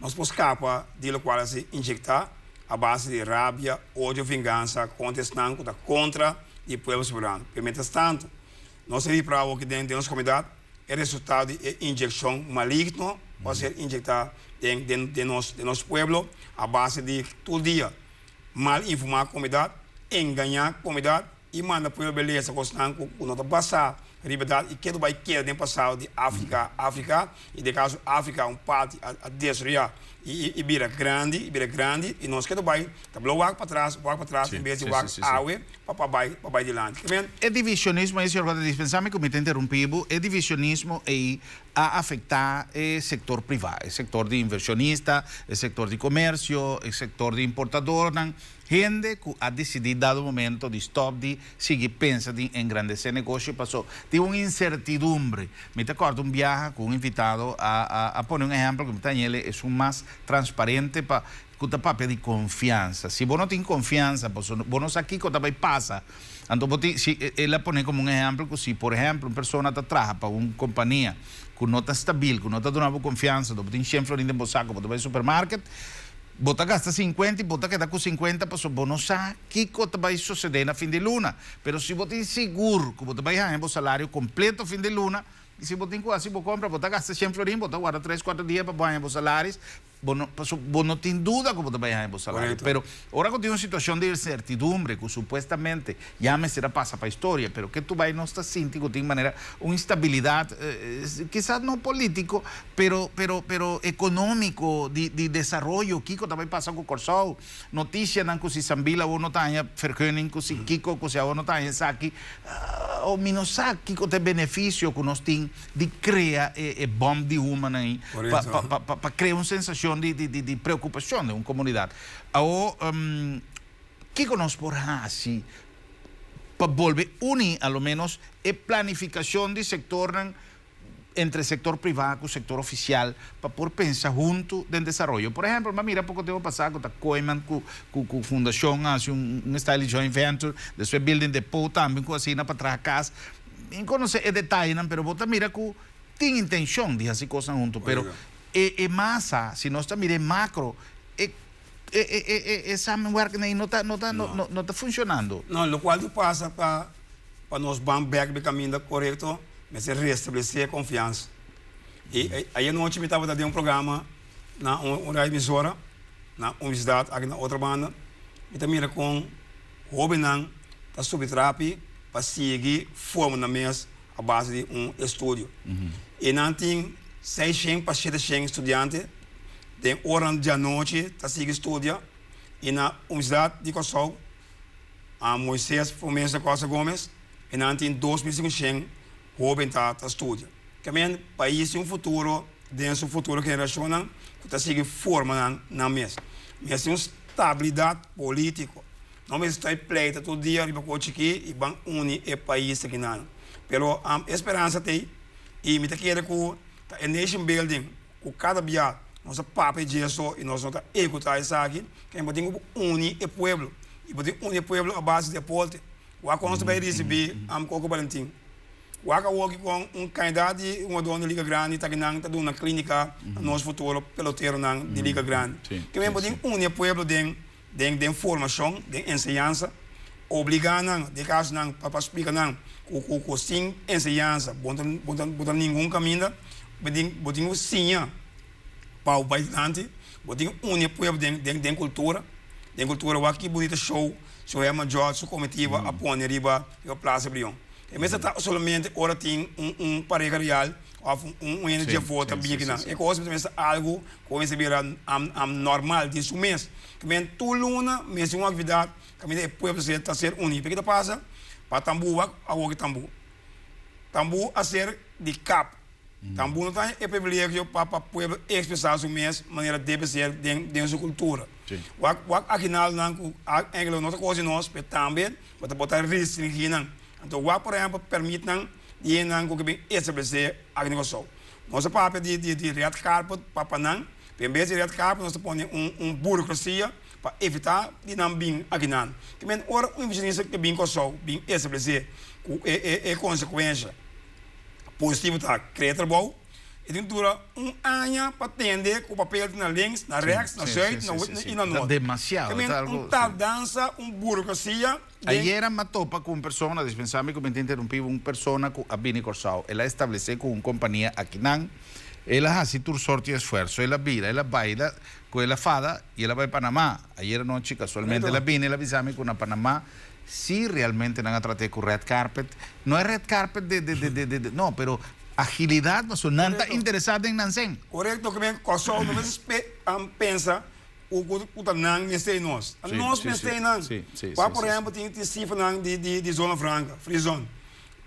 nos por skapa di lokual a ser injektá a base di rabia, odio, vengansa kontra esnan ku ta kontra di e pueblo soberano. Pero mientras tanto, nos a ripara awoki den nos komunidat e resultado di e inyekshon maligno ku a ser injektá den den nos den nos pueblo a base di tur dia mal informá komunidat, engañá komunidat i manda pueblo belesa kosnan ku no ta basá riba dat i ketu bai keda den pasado di Afrika, Afrika, i den kaso Afrika un parti a a desaroyá i i bira grandi, i bira grandi i nos ketu bai ta blo wak patras, wak patras en bes di wak awe pa pa bai pa bai dilanti. Ke men. E divisionismo ei, señor Godett, dispensá mi ku mi ta interumpí bo, e divisionismo ei a afektá e sektor privá, e sektor di invershonista, e sektor di komersio, e sektor di importadornan, hende ku a disidí dado momento di stòp di sigui pensa di engrandesé negoshi paso tin un insertidumbre. Mi ta kòrda un biaha ku un invitado a a a pone un ehèmpel ku mi ta hañ'el esun mas transparente pa ku ta papia di konfiansa. Si bo no tin konfiansa paso bo no sa kiko ta bai pasa. Anto bo tin, si, el a pone komo un ehèmpel ku si por ehèmpel un persona ta traha pa un kompania ku no ta stabil, ku no ta duna bo konfiansa, anto bo tin shen florin den bo sako, bo ta bai supermarket, bo ta gasta sinkuenta i bo ta keda ku sinkuenta pasobra bo no sa kiko ta bai sosodé na fin di luna. Pero si bo tin sigur ku bo ta bai haña bo salario kompleto fin di luna, i si bo tin ku hasi bo kompra, bo ta gasta shen florin, bo ta warda tres, kuater dia pa bo haña bo salaris, Bo no, pasobra bo no tin duda ku bo ta bai haña bo salario. Pero ora ku tin un situashon di insertidumbre ku supuestamente ya mester a pasa pa historia, pero ke tu bai nos ta sinti ku tin manera un instabilidat, kisas no polítiko, pero, pero, pero ekonómiko, di, di desaroyo, kiko ta bai pasa ku Kòrsou, notisianan ku si Sambil awor no ta haña vergunning, ku si kiko, ku si awor no ta haña esaki, o mi no sa kiko ta e benefisio ku nos tin di krea e e bòm di huma nan ei pa pa pa pa pa krea un sensashon di di di preokupashon den un komunidat. Awor, kiko nos por hasi pa bolbe uni a lo ménos e planifikashon di sektornan entre sektor privá ku sektor ofisial pa por pensa huntu den desaroyo? Por ehèmpel, mi a mira poko tempu pasá ku ta Kooyman ku ku ku fundashon a hasi un un style di joint venture, despues Building Depot tambe ku asina pa traha kas. Mi konosé e detayenan, pero bo ta mira ku tin intenshon di hasi kosnan huntu. Pero e e masa, si nos ta mira e makro, e e e e e samenwerking ei no ta no ta no no ta funshonando. No, lokual di pasa pa pa nos ban bèk di kaminda korekto, mester restablesé konfiansa. I ayer nochi mi tabata den un programa na un un radioemisora na universidat aki na Otrabanda, mi ta mira kon hóbennan ta subi trapi pa sigui forma nan mes a base di un estudio. I nan tin seishen pa sheteshen studiante den oranan di anochi ta sigui studia i na Universidat di Kòrsou, Moises Frumencio da Costa Gomez, i nan tin 2500 hóben ta ta studia. Ke pais tin un futuro den su futuro generashonnan ku ta sigui forma nan nan mes. Mester un stabilidat polítiko. No mester ta e pleita tur dia riba kochi aki i ban uni e pais akinan. Pero e speransa ta ei i mi ta kere ku ta e nation building ku kada bia nos a papia dje so i nos no ta ehekutá esaki, ke bo tin ku uni e pueblo i bo tin uni e pueblo a base di deporte. Wak kon nos ta bai risibí Coco Valentin. Wak awoki kon un kandidat di hungador di liga grandi ta kinan ta duna klínika na nos futuro peloteronan di liga grandi. Ke bo tin uni e pueblo den Den den formashon, den enseñansa, obligá nan, den kasonan pa pa splika nan ku ku ku sin enseñansa bo no ta bo ta bo ta ningun kaminda, bo tin bo tin ku siña pa bo bai dilanti, bo tin ku uni e pueblo den den den kultura, den kultura wak ki bunita show su Herman George su komitiva a pone riba riba Plaza Brion. E mester ta solamente ora tin un un pareha real òf un un hende dje vota bin akinan. E kos mester algu Ku mester bira normal den su mes. Tamen tur luna mester un aktividat kaminda e pueblo ta ser uní. P'e ki ta pasa? Pa tambú wak awor ki tambú. Tambú a ser di kap. Tambú no ta e privilegio pa pa pueblo ekspresá su mes manera debe ser den den su kultura. Wak wak aginaldonan ku enkele no ta kosi nos, pero tambe bo ta bo ta restringí nan. Anto wak por ehèmpel pèrmitnan di hendenan ku ke bin establesé aki na Kòrsou. Nos a papia di di di red carpet pa pa nan, pero en bes di red carpet nos ta pone un un burocracia pa evita di nan bin akinan. Ke men ora un inversionista ke bin Kòrsou bin establesé ku e e e konsekuensha positivo ta krea trabou, e tin dura un aña pa tende ku papel ta na links, na rechts, na zuid, na i na nort. Ke men un tardansa, un burocracia. Ayera m'a topa ku un persona, dispensá mi ku mi ta interumpí, un persona ku a bini Kòrsou. El a establesé ku un kompania akinan. El a hasi tur sorti esfuerso. El a bira, el a baila ku el a fada i el a bai Panamá. Ayera nochi kasualmente el a bini, el a bisa mi ku na Panamá sí realmente nan a trat'é ku red carpet. No e red carpet de de de de de no, pero agilidat pasobra nan ta interesá den nan sen. Korekto, ke men Kòrsou no mester pensa Ku ta nan mester nos. Ta nos mester nan. Wak por ehempel tin sifranan di zona franka, free zone.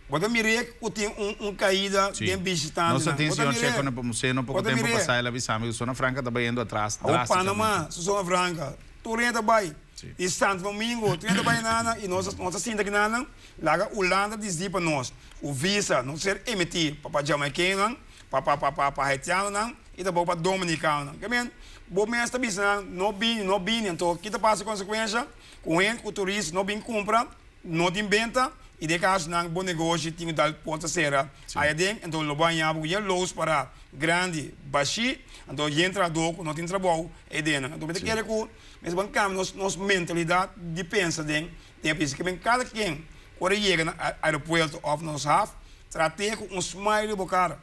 Bo ta mir'é ku tin un un kaida den Nos bishitantenan. a tin Bo ta señor mir'é. Checo Nepomuceno Bo poko ta tempu mir'é. pasá el a bisa mi ku Zona Franca ta bayendo atras Awor drásticamente. Panama, su Zona Franca, tur hende ta bai. Di Santo Domingo, tur hende ta bai nanan i nos nos ta sinta kinanan laga Hulanda disdi pa nos ku visa no ser emití pa pa jamaikennan, pa pa pa pa pa haitianonan i tampoko pa dominikanonan. Ke men, bo mes ta bisa nan no bini, no bini, anto ki ta pasa e konsekuensha? Ku hende ku turista no bin kumpra. No tin benta y den caso nan bo negoshi tin cu dal porta cera aya den, enton lo bo haña bo cu yen lous para grandi bashi, anto yen trahador cu no tin trabou ey den nan. Anto mi ta kere cu mester ban cambia nos nos mentalidad di pensa den den e pais. Ke men cada ken cu ora yega na aeropuerto of na nos haf trate cu un smile riba bo cara.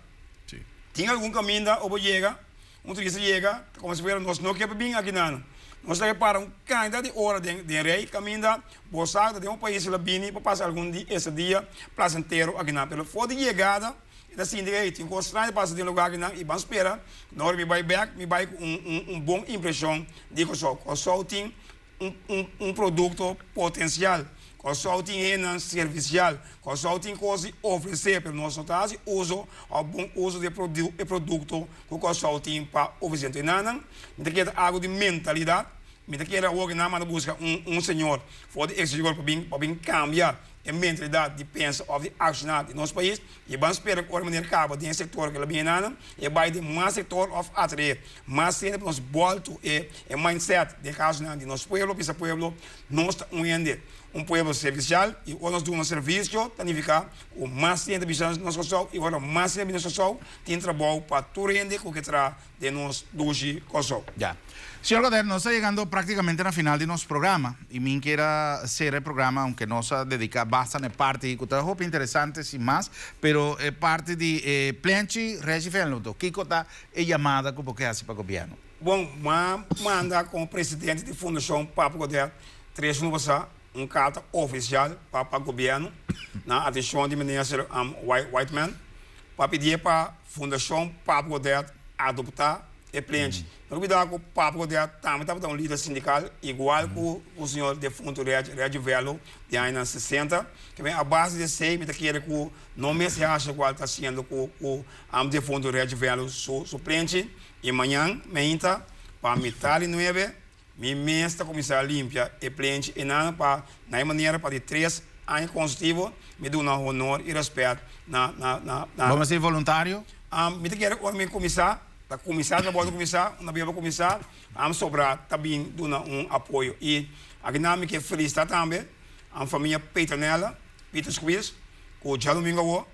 Tin algun caminda ora bo yega. Un turista yega, ta komo si fuera nos no ke pa bin aki nan. Nos ta repara un kantidat di ora den den rei kaminda bo sa ta den un pais la bini pa pasa algun di estadia plasentero aki nan. Pero for di yegada e ta sinti hey tin kos straño ta pasa den lugar aki nan i ban spera na ora mi bai bek mi bai ku un un un bon impreshon di Kòrsou. Kòrsou tin un un un produkto potensial. Kòrsou tin hendenan servisial. Kòrsou tin kos di ofresé, pero nos no ta hasi uso òf bon uso di e produkto ku Kòrsou tin pa ofresé. Enton enanan mi ta kere ta algu di mentalidat. Mi ta kere awor ku nan manda buska un un señor for di eksterior pa bin pa bin kambia e mentalidat di pensa òf di akshoná di nos pais. I ban spera ku ora manera kaba den e sektor ku el a bin enanan, e bai den mas sektor òf atraé mas hende pa nos bòltu e e mindset den kasonan di nos pueblo, bisa pueblo nos ta un hende, un pueblo servisial i ora nos duna servisio ta nifiká ku mas hende bisa nos Kòrsou i ora mas hende bini nos Kòrsou tin trabou pa tur hende ku ke traha den nos dushi Kòrsou. Ya. Señor Godert, nos ta yegando práktikamente na final di nos programa i mi kier a sera e programa aunke nos a dediká basta na e parti ku ta hopi interesante sin mas, pero e parti di e plenchi Reggie Venlo, kiko ta e yamada ku bo ke hasi pa gobièrnu? Bon, m'a manda komo presidente di Fundashon Papa Godert tres luna pasá un karta ofisial pa pa gobièrnu na atenshon di Minister Whiteman pa pidié pa Fundashon Papa Godert adoptá e plenchi. No olbidá ku Papa Godert tambe tabata un lider sindikal igual ku ku señor defuntu Reggie Velo den añanan sesenta. Ke men a base di esei mi ta kere ku no mester hashi lokual ta hasiendo ku ku Am defuntu Reggie Velo su su plenchi i mañan meinta pa mitad di nuebe mi mes ta kuminsá limpia e plenchi einan pa na e manera pa di tres aña konsutivo mi duna honor i rèspèt na na na na. Bo mester voluntario? Am mi ta kere ora mi kuminsá ta kuminsá trabou ta kuminsá una bia pa kuminsá am sobra ta bin duna un apoyo i akinan mi ke felisitá tambe am famia Petronella Peter Squeeze ku djadumingu awo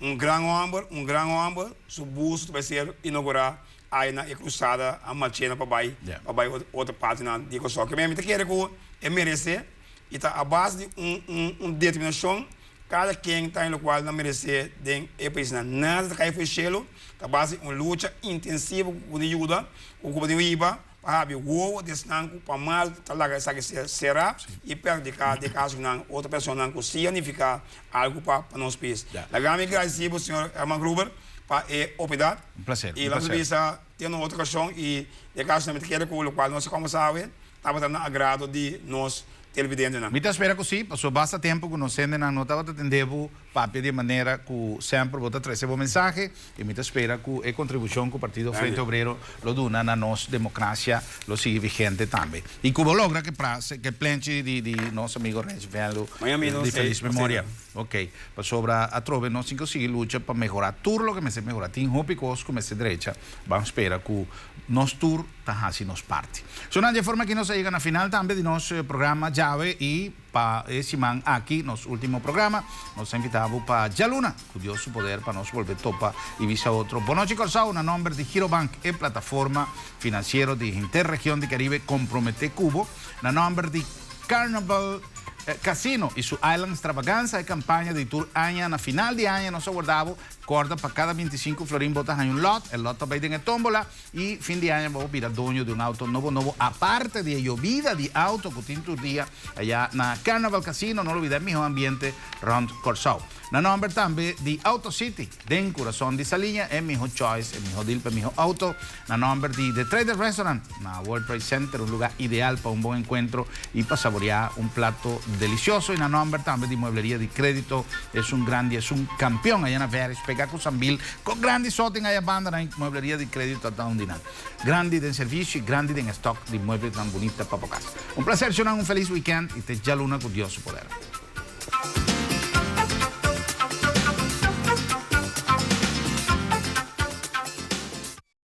Un gran homber, un gran homber, su busto ta bai ser inaugurá ai na e cruzada a Marchena pa bai, pa bai otro partinan di Kòrsou. Ke mi ta kere ku e meresé i ta a base di un, un, un determinashon kada ken ta en lokual nan meresé den e paisnan. Nada ta kai for e shelu, ta base di un lucha intensivo ku bo tin yuda, ku bo tin hiba. Pa habi wowo di esnan ku pa mal ta laga esaki ser será i perhudiká den kaso ku nan otro personanan ku sí a nifiká algu pa pa nos pais. Laga mi gradisí bo señor Herman Gruber pa e oportunidat. Un plaser, I un laga mi plaser. bisa te na otro okashon i den kaso nan mi ta kere ku lokual nos a kòmbersá awe tabata na agrado di nos televidentenan. Mi ta spera ku sí, pasobra basta tempu ku nos hendenan no tabata tende bo Papia di e manera cu semper bo ta trece bo mensahe y mi ta spera cu e contribucion cu Partido Frente Obrero lo duna na nos democracia lo sigui vigente tambe. Y cu bo logra ke ke plenchi di di nos amigo Reggie Venlo di feliz memoria. Ok. Pasobra atrobe nos tin cu sigui lucha pa mehora tur loke mester mehora. Tin hopi cos cu mester drecha. Ban spera cu nos tur ta haci nos parti. So nan di e forma aki nos a yega na final tambe di nos programa djawe y. Pa e siman aki, nos ultimo programa, nos ta invita bo pa djaluna, ku Dios su poder pa nos bolbe topa i bisa otro. Bonochi Kòrsou, na nòmber di Girobank, e plataforma finansiero di henter region di Karibe komprometé ku bo. Na nòmber di Carnival Casino i su Island Extravaganza, e kampaña di tur aña na final di aña nos a warda bo. Kòrda pa kada bintisinku florin bo ta haña un lòt, e lòt ta bai den e tómbola. Y fin di aña bo bira doño di un auto nobo nobo aparte di e yobida di auto cu tin tur dia allá na Carnival Casino. No lubida e miho ambiente rond Corsou. Na nomber tambe di Auto City den curason di Saliña e miho choice, e miho deal pa e miho auto. Na nomber di The Trader Restaurant na World Trade Center, un lugar ideal pa un bon encuentro y pa saborea un plato. delicioso y na nomber tambe di Muebleria di Credito esun grandi esun campeon aya na Veris pega cu Sambil cu grandi sotin aya banda nan Muebleria di Credito ta un di nan grandi den servicio y grandi den stock di mueblenan bunita pa bo cas. Un placer shownan un feliz weekend y te djaluna cu Dios su poder.